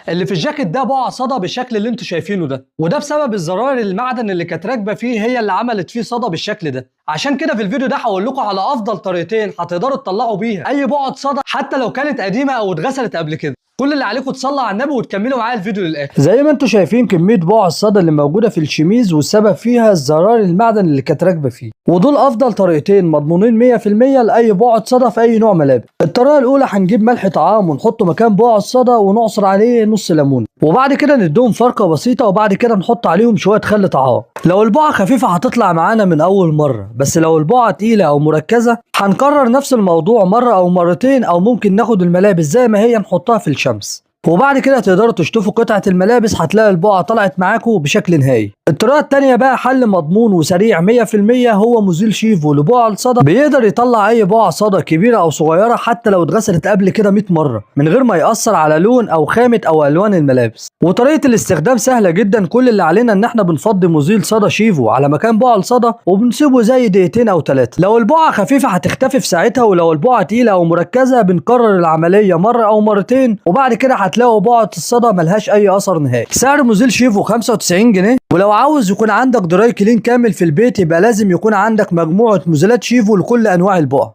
اللي في الجاكيت ده بقع صدى بالشكل اللي انتوا شايفينه ده، وده بسبب الزراير المعدن اللي كانت راكبه فيه هي اللي عملت فيه صدى بالشكل ده. عشان كده في الفيديو ده هقول لكم على افضل طريقتين هتقدروا تطلعوا بيها اي بقعة صدى حتى لو كانت قديمة او اتغسلت قبل كده. كل اللي عليكم تصلوا على النبي وتكملوا معايا الفيديو للاخر. زي ما انتم شايفين كمية بقع الصدى اللي موجودة في الشميز والسبب فيها الزرار المعدن اللي كانت راكبة فيه، ودول افضل طريقتين مضمونين 100% لاي بقعة صدى في اي نوع ملابس. الطريقة الاولى هنجيب ملح طعام ونحطه مكان بقع الصدى ونعصر عليه نص ليمون، وبعد كده نديهم فرقة بسيطة، وبعد كده نحط عليهم شوية خل طعام. لو البقعة خفيفة هتطلع معانا من اول مرة، بس لو البقعة تقيلة او مركزة هنكرر نفس الموضوع مرة او مرتين، او ممكن ناخد الملابس زي ما هي نحطها في الشمس، وبعد كده تقدروا تشطفوا قطعة الملابس هتلاقي البقعة طلعت معاكم بشكل نهائي. الطريقة التانية بقى حل مضمون وسريع 100% هو مزيل شيفو لبقع الصدى، بيقدر يطلع اي بقعة صدى كبيرة او صغيرة حتى لو اتغسلت قبل كده 100 مرة من غير ما يأثر على لون او خامة او الوان الملابس. وطريقة الاستخدام سهلة جدا، كل اللي علينا ان احنا بنفضي مزيل صدى شيفو على مكان بقع الصدى وبنسيبه زي دقيقتين او 3. لو البقعة خفيفة هتختفي في ساعتها، ولو البقعة تقيلة او مركزة بنكرر العملية مرة او مرتين، وبعد كده هتلاقوا بقعة الصدى ملهاش اي اثر نهائي. سعر مزيل شيفو 95 جنيه، ولو عاوز يكون عندك dry clean كامل في البيت يبقى لازم يكون عندك مجموعة مزيلات شيفو لكل انواع البقع.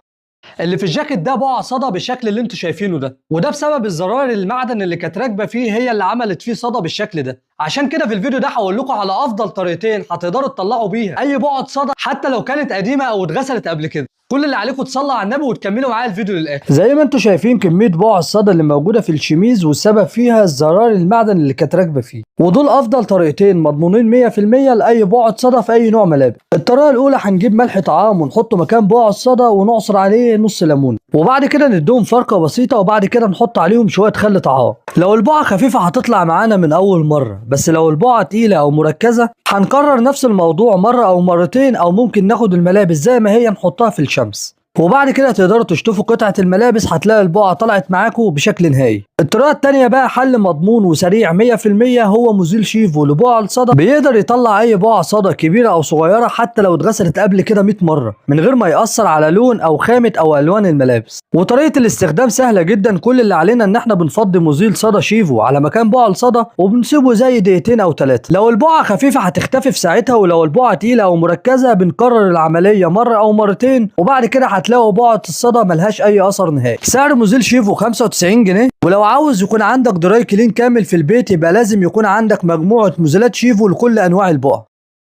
اللي في الجاكيت ده بقع صدى بالشكل اللي انتوا شايفينه ده، وده بسبب الزراير المعدن اللي كانت راكبه فيه هي اللي عملت فيه صدى بالشكل ده. عشان كده في الفيديو ده هقول لكم على افضل طريقتين هتقدروا تطلعوا بيها اي بقعة صدى حتى لو كانت قديمة او اتغسلت قبل كده. كل اللي عليكم تصلوا على النبي وتكملوا معايا الفيديو للاخر. زي ما انتم شايفين كمية بقع الصدى اللي موجودة في الشميز والسبب فيها الزرار المعدن اللي كانت راكبة فيه، ودول افضل طريقتين مضمونين 100% لاي بقعة صدى في اي نوع ملابس. الطريقة الاولى هنجيب ملح طعام ونحطه مكان بقع الصدى ونعصر عليه نص ليمون، وبعد كده نديهم فرقة بسيطة، وبعد كده نحط عليهم شوية خل طعام. لو البقعة خفيفة هتطلع معانا من اول مرة، بس لو البقعة تقيلة او مركزة هنكرر نفس الموضوع مرة او مرتين، او ممكن ناخد الملابس زي ما هي نحطها في الشمس، وبعد كده تقدروا تشطفوا قطعة الملابس هتلاقي البقعة طلعت معاكم بشكل نهائي. الطريقة التانية بقى حل مضمون وسريع 100% هو مزيل شيفو لبقع الصدى، بيقدر يطلع اي بقعة صدى كبيرة او صغيرة حتى لو اتغسلت قبل كده 100 مرة من غير ما يأثر على لون او خامة او الوان الملابس. وطريقة الاستخدام سهلة جدا، كل اللي علينا ان احنا بنفضي مزيل صدى شيفو على مكان بقع الصدى وبنسيبه زي دقيقتين او 3. لو البقعة خفيفة هتختفي في ساعتها، ولو البقعة تقيلة او مركزة بنكرر العملية مرة او مرتين، وبعد كده هتلاقوا بقعة الصدى ملهاش اي اثر نهائي. سعر مزيل شيفو 95 جنيه، ولو عاوز يكون عندك dry clean كامل في البيت يبقى لازم يكون عندك مجموعة مزيلات شيفو لكل انواع البقع.